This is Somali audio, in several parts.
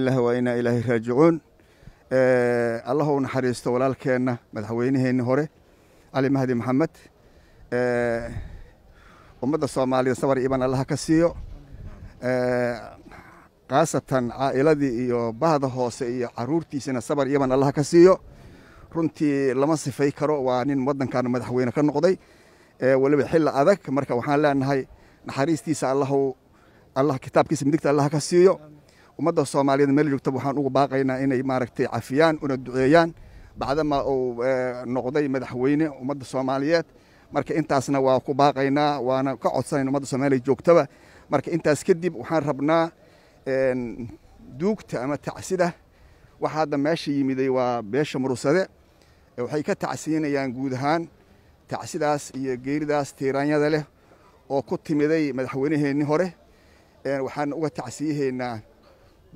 Lilaahi wa innaa ilaahi raajicuun. Allah u naxariisto walaalkeenna madaxweynaheenni hore Cali Mahdi Maxamed. Ummadda Soomaaliya sabar iiban Allah ka siiyo, khaasatan caa'iladii iyo bahda hoose iyo caruurtiisana sabar iiban Allah ka siiyo. Runtii lama sifay karo, waa nin waddankan madaxweyne ka noqday, weliba xilli adag. Marka waxaan leenahay naxariistiisa Allahu Allah kitaabkiisa midigta Allah ka siiyo. Ummadda Soomaaliyeed meel joogtaba waxaan ugu baaqaynaa inay maaragtay cafiyaan una duceeyaan, bacdama uu noqday madaxweyne ummadda Soomaaliyeed. Marka intaasna waa ku baaqaynaa, waana ka codsanayna ummadda Soomaaliya joogtaba. Marka intaas kadib waxaan rabnaa duugta ama tacsida. Waxa hadda meesha yimiday waa beesha Mursade, waxay ka tacsiinayaan guud ahaan tacsidaas iyo geeridaas tiiraanyada leh oo ku timiday madaxweynaheenni hore. Waxaan uga tacsiyahaynaa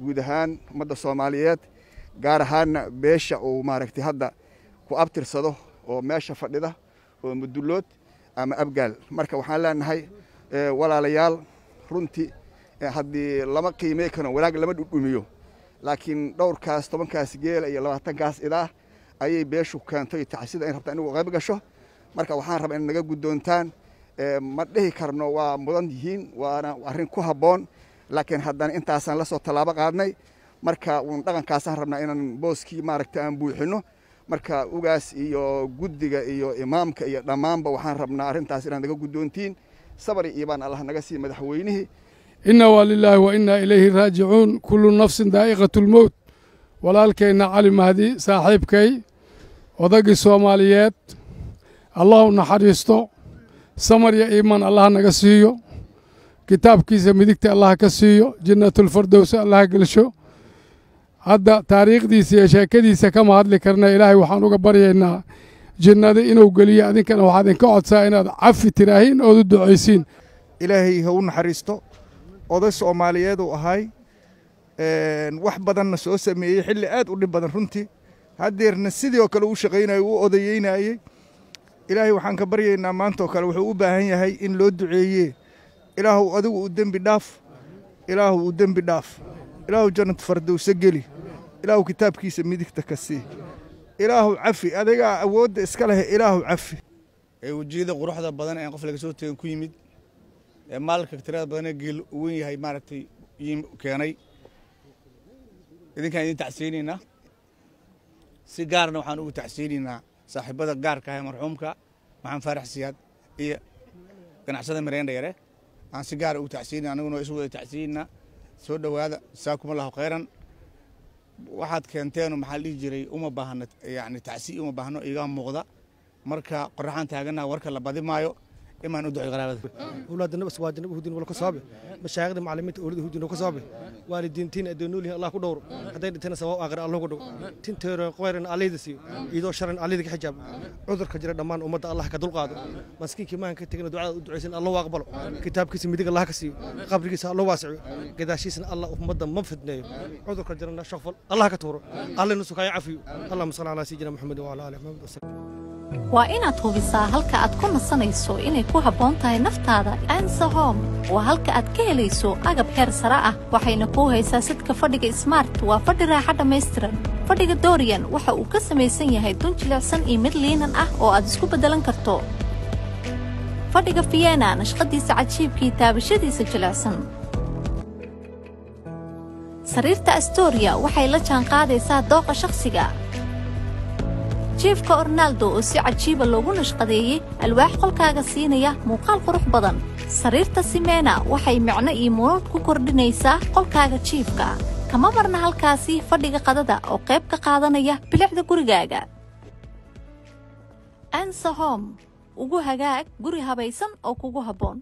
guud ahaan ummadda Soomaaliyeed, gaar ahaanna beesha uu maaragtay hadda ku abtirsado oo meesha fadhida oo Mudulood ama Abgaal. Marka waxaan leenahay walaalayaal, runtii haddii lama qiimey karo wanaag lama dhudhumiyo, laakiin dhowrkaas 10kaas geela iyo 20kaas idaa ayay beeshu keentay tacsida in rabta inigu qayb gasho. Marka waxaan rabaa in naga guddoontaan. Ma dhihi karno waa mudan yihiin, waana arrin ku habboon, laakiin haddana intaasaan la soo tallaabo qaadnay. Marka uun dhaqankaasaan rabnaa inaan booskii maaragtay aan buuxino. Marka ugaas iyo guddiga iyo imaamka iyo dhammaanba waxaan rabnaa arrintaas inaad naga guddoontiin. Sabri iibaan Allah naga sii madaxweynihii. Inna waa lilaahi wa innaa ilayhi raajicuun. Kullu nafsin daa'iqatu lmowt. Walaalkeenna Cali Mahdi, saaxiibkay, odaggii Soomaaliyeed, Allah u naxariisto, samar iyo iimaan Allah naga siiyo, kitaabkiisa midigta Allah ka siiyo, jannatulfardows Allah gelsho. Hadda taariikhdiisa iyo sheekadiisa kama hadli karna. Ilaahay waxaan uga baryaynaa jinnada inuu geliyo. Adinkana waxaa idinka codsaa inaad cafi tiraahiin ood u ducaysiin. Ilaahay ha u naxariisto. Oday Soomaaliyeed uu ahay, wax badanna soo sameeyey xilli aad u dhib badan runtii. Haddeerna sidii oo kale u shaqaynayo, u odayeynayey. Ilaahay waxaan ka baryaynaa maanta oo kale wuxuu u baahan yahay in loo duceeye. Ilaahu adigu u dembi dhaaf, Ilaahu u dembi dhaaf, Ilaahu jannat fardowse geli, Ilaahu kitaabkiisa midigta ka sii, Ilaahu cafi, adigaa awoodda iska leh, Ilaahu cafi. Ee wejiyada quruxda badan ee qof laga soo tegin ku yimid, ee maalka tirada badan ee geel u weyn yahay maaragtay keenay, idinkaan idin tacsiyeynaynaa. Si gaarna waxaan ugu tacsiyeynaynaa saaxiibada gaarka ah ee marxuumka Maxamed Faarax Siyaad iyo ganacsada Mareendha Yare aan si gaara ugu tacsiyeynaa. Anaguna waa isu wada tacsiyeynaa. Soo dhowaada, jasaakum Allahu khayran. Waxaad keenteenu maxaa la dhihi jiray uma baahno, yacni tacsi uma baahno, iga muuqda. Marka qoraxaan taaganaha, warka la badi maayo, imaan u ducay qaraabada. Awlaadana aswaajina uhudin wala ka saabe, mashaayikda macallimiinta owlada hudin ka saabe, waalidiintiin adoon noolyihiin Allah ku dhowro, hadday dhintayna sawaab aakhira Allah ku dhow, tinteero qoyran Alleyda siiyo, iyadoo sharan Alleyda ka xijaab, cudurka jira dhammaan ummadda Allah ka dulqaado, maskiinkii maahan ka tegina ducada u ducaysan Allah u aqbalo, kitaabkiisa midig Allah ka siiyo, qabrigiisa Allah waasiciyo, gadaashiisana Allah ummadda ma fidneeyo, cudurka jirana shaqfal Allah ka tuuro, Alle nusukaayo cafiyo. Allahuma salli calaa sayidina Maxamed wacala aali Maxamed wasallam. Waa inaad hubisaa halka aad ku nasanayso inay ku habboon tahay naftaada. Ansa Home waa halka aad ka helayso agab heer sare ah, waxayna kuu haysaa sidka fadhiga Smart, waa fadhi raaxa dhammaystiran. Fadhiga Dorian waxa uu ka samaysan yahay dun jilicsan iyo mid liinan ah oo aad isku beddelan karto. Fadhiga Vienna, nashqadiisa cajiibkii, taabashadiisa jilicsan. Sariirta Astoria waxay la jaanqaadaysaa dooqa shakhsiga. Jiifka Ornaldo oo si cajiiba loogu nashqadeeyey alwaax qolkaaga siinaya muuqaal qurux badan. Sariirta Simena waxay micno iyo muunad ku kordhinaysaa qolkaaga jiifka. Kama marna halkaasi fadhiga qadada oo qayb ka qaadanaya bilicda gurigaaga. Ansa Home, ugu hagaag guri habaysan oo kugu habboon.